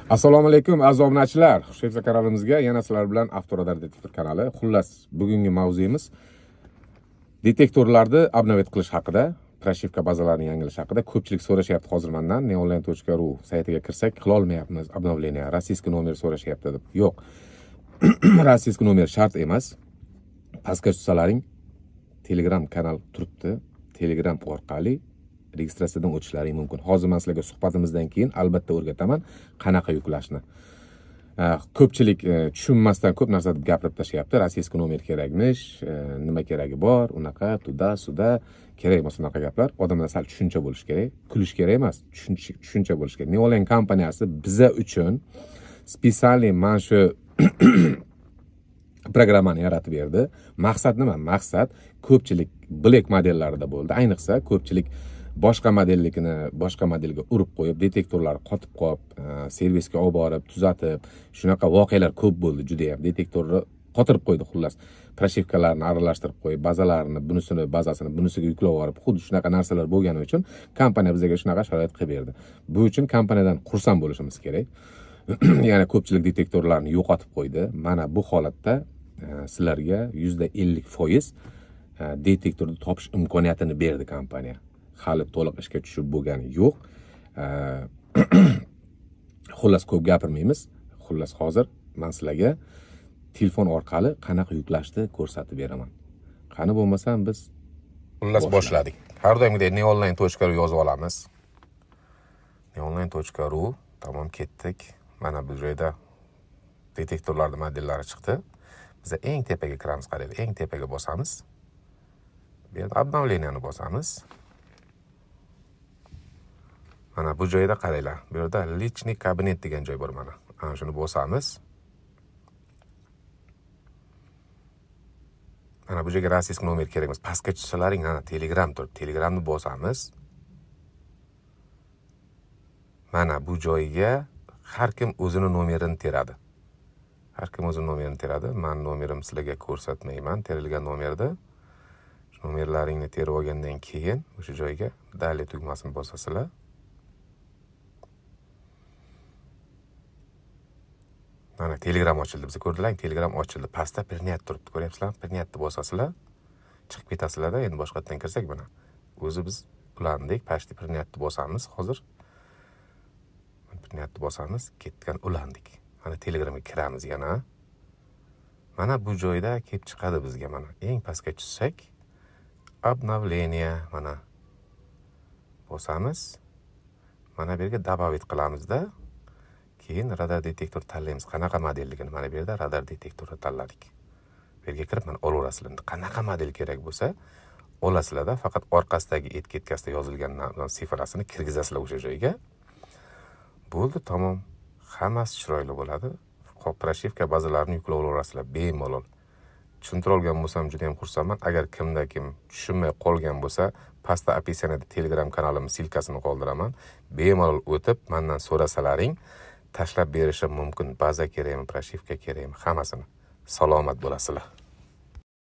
Assalomu alaykum aziz obunachilar. Xush kanalimizga yana sizlar bilan Avtoradar detektor kanali. Xullas, bugungi mavzuyimiz detektorlarni obnovit qilish haqida, proshivka bazalarini yangilash haqida. Ko'pchilik so'rashyapti hozir mendan. Neonline.ru saytiga kirsak, qila olmayapmiz obnovleniya, rossiyskiy nomer so'rashyapti deb. Yo'q. Rossiyskiy nomer shart emas. Pastga tushsalaring Telegram kanal turibdi. Telegram orqali registratsiyadan o'tishlaring mumkin. Hozir men sizlarga suhbatimizdan keyin albatta o'rgataman qanaqa yuklashni. Ko'pchilik tushunmasdan ko'p narsa deb gapirib tashlayapti. Rossiyskiy nomer kerakmish, nima keragi bor, unaqa, tuda-suda, kerak emas unaqa gaplar. Odamlar sal tushuncha bo'lish kerak, kulish kerak emas, tushuncha bo'lish kerak. Neonline kompaniyasi biza uchun spetsialniy mana shu programmani yaratib berdi. Maqsad nima? Maqsad ko'pchilik Black modellarida bo'ldi. Ayniqsa ko'pchilik boshqa modellikini boshqa modelga urib qo'yib, detektorlar qotib qolib, servisga olib borib, tuzatib, shunaqa voqealar ko'p bo'ldi juda ham. Detektorni qotirib qo'ydi xullas. Proshivkalarni aralashtirib qo'yib, bazalarini, bunisini, bazasini bunisiga yuklab yuborib, xuddi shunaqa narsalar bo'lgani uchun kompaniya bizga shunaqa sharoit qilib berdi. Bu uchun kompaniyadan xursand bo'lishimiz kerak. Ya'ni ko'pchilik detektorlarni yo'qotib qo'ydi. Mana bu holatda sizlarga 50% detektorni topish imkoniyatini berdi kompaniya. Hali to'liq ishga tushib bo'lgani yo'q. Xullas ko'p gapirmaymiz. Xullas hozir men sizlarga telefon orqali qanaqa yuklashni ko'rsatib beraman. Qani bo'lmasam biz xullas boshladik. Har doimgidek neonline.ru yozib olamiz. Neonline.ru, tamom, ketdik. Mana bu joyda detektorlarning modellari chiqdi. Biz eng tepaga kiramiz, qaraylik. Eng tepaga bosamiz. Bu yerda obnovleniyani bosamiz. Mana bu joyda qaranglar. Bu yerda личный kabinet degan joy bor mana. Ana shuni bosamiz. Mana bu joyga rossiyskiy nomer kerak emas. Pastga tushsalaring, mana Telegram turibdi. Telegramni bosamiz. Mana bu joyga har kim o'zini nomerini teradi. Har kim o'zini nomerini teradi. Men nomerim sizlarga ko'rsatmayman. Terilgan nomerda shu nomerlaringni terib olgandan keyin o'sha joyga Далее tugmasini bosasizlar. Mana Telegram ochildi. Biz ko'rdilar, Telegram ochildi. Pastda Принять turibdi. Ko'ryapsizlarmi? Принятni bosasizlar. Chiqib ketasizlar-da. Endi boshqatdan kirsak mana. O'zi biz ulandik. Pastda Принятni bosamiz hozir. Принятni bosamiz, ketgan ulandik. Mana Telegramga kiramiz yana. Mana bu joyda kelib chiqadi bizga mana. Eng pastga tushsak, obnovleniya mana bosamiz. Mana bu yerga добавить qilamizda. Keyin radar detektor tanlaymiz. Qanaqa modelligini mana bu yerda radar detektorini tanladik. Bu yerga kirib mana olaverasizlar. Qanaqa model kerak bo'lsa olasizlarda, faqat orqasidagi etiketkasida yozilgan sifrasini kirgizasizlar o'sha joyga. Bo'ldi, tamom. Hammasi chiroyli bo'ladi. Proshivka bazalarini yuklab olaverasizlar bemalol. Tushuntira olgan bo'lsam juda ham xursandman. Agar kimda kim tushunmay qolgan bo'lsa, pastda описаниеda Telegram kanalimning silkasini qoldiraman. Bemalol o'tib mendan so'rasalaring tashlab berishim mumkin. Baza kerakmi, proshivka kerakmi, hammasini. Salomat bo'lasizlar.